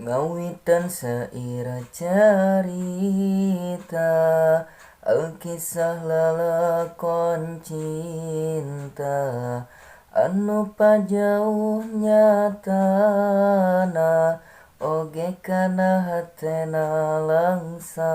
Ngawitan saira carita, alkisah lalakon cinta anu pajauh nyatana oge kana hatena langsa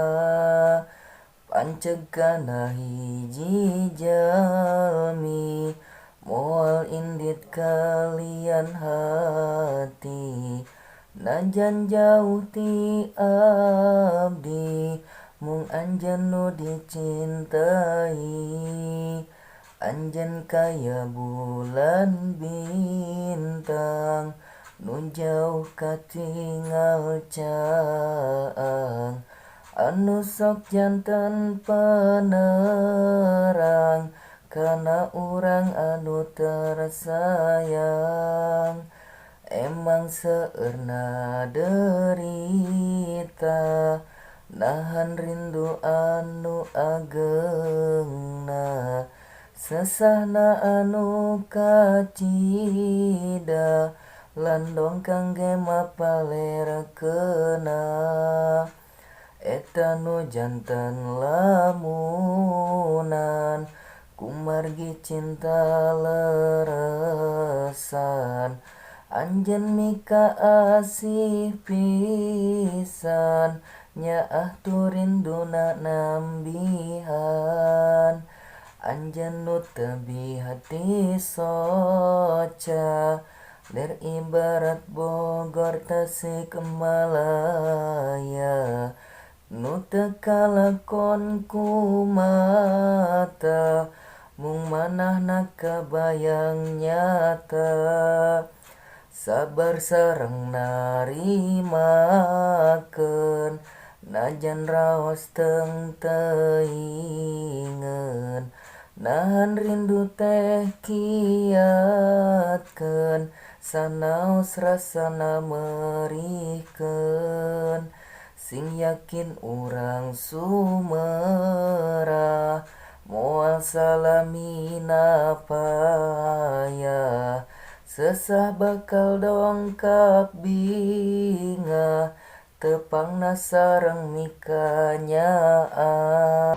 panceg kana hiji jalmi moal indit kalian hati. Najan jauh ti abdi, mung anjeun nu dicintai. Anjeun kaya bulan bintang nu jauh katingal caang, anu sok janten penerang kana urang anu tersayang. Emang seueurna derita nahan rindu anu ageungna, sesahna anu kacida landong kangge mapalerkeuna. Eta nu janten lamunan kumargi cinta leresan. Anjeun mika asih pisan, nyaah tu rinduna nambihan. Anjeun nu tebih hati soca, lir ibarat Bogor Tasik Malaya, nu teu kalakon ku mata mung manahna kabayang nyata. Sabar sareng narimakeun najan raos teung-teuingeun, nahan rindu teh kiatkeun sanaos rasana meurihkeun. Sing yakin urang sumerah moal salamina payah, sesah bakal dongkap bingah tepangna sareng mikanyaah.